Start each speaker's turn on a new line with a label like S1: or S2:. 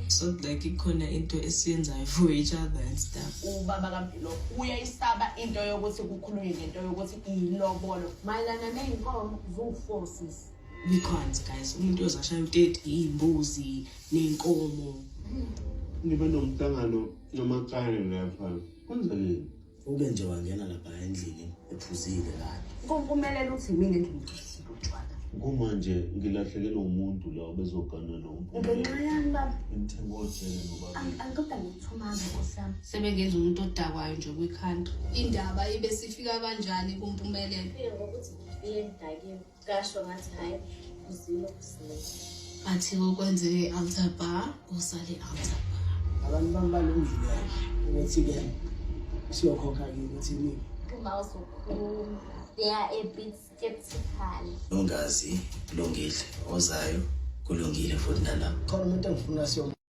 S1: It's not like ikhona into esiyenzayo for each other and stuff.
S2: Ubaba kaMpilo uyayisaba into yokuthi kukhulunywe ngento yokuthi ilobolo.
S3: Mayelana ney'nkomo ziwu-four, sisi.
S1: We can't, guys. Umuntu ozashaya u-30, iy'mbuzi ney'nkomo.
S4: Nibe nomhlangano nomakane lapha. Kwenzekeni?
S5: Uke nje wangena lapha endlini ephuzile kade.
S3: Kumpumelelo uthi mina engimphuzisile utshwala.
S4: Kumanje ngilahlekelwe umuntu la obezogana lo.
S3: Ngenxa yami, baba?
S4: Ngithenga ojele nobabili.
S3: Angiqeda ngikuthumanga, nkosi yami.
S6: Sebengenza umuntu odakwayo nje kwi-country.
S7: Indaba ibe sifika kanjani kuMpumelelo?
S8: Ngifike ngokuthi ngifike ngidakiwe, ngasho ngathi hhayi, uzile uzile.
S6: Bathi kokwenzeke e-altar bar kusale e-altar bar.
S9: Abantu bami balungile-ke ukuthi-ke siyokhokha-ke ukuthi iningi.
S8: Uma uzokhuluma, they are a bit skeptical.
S5: Ongazi kulungile, ozayo kulungile futhi nalapho.
S9: Khona umuntu engifuna siyo.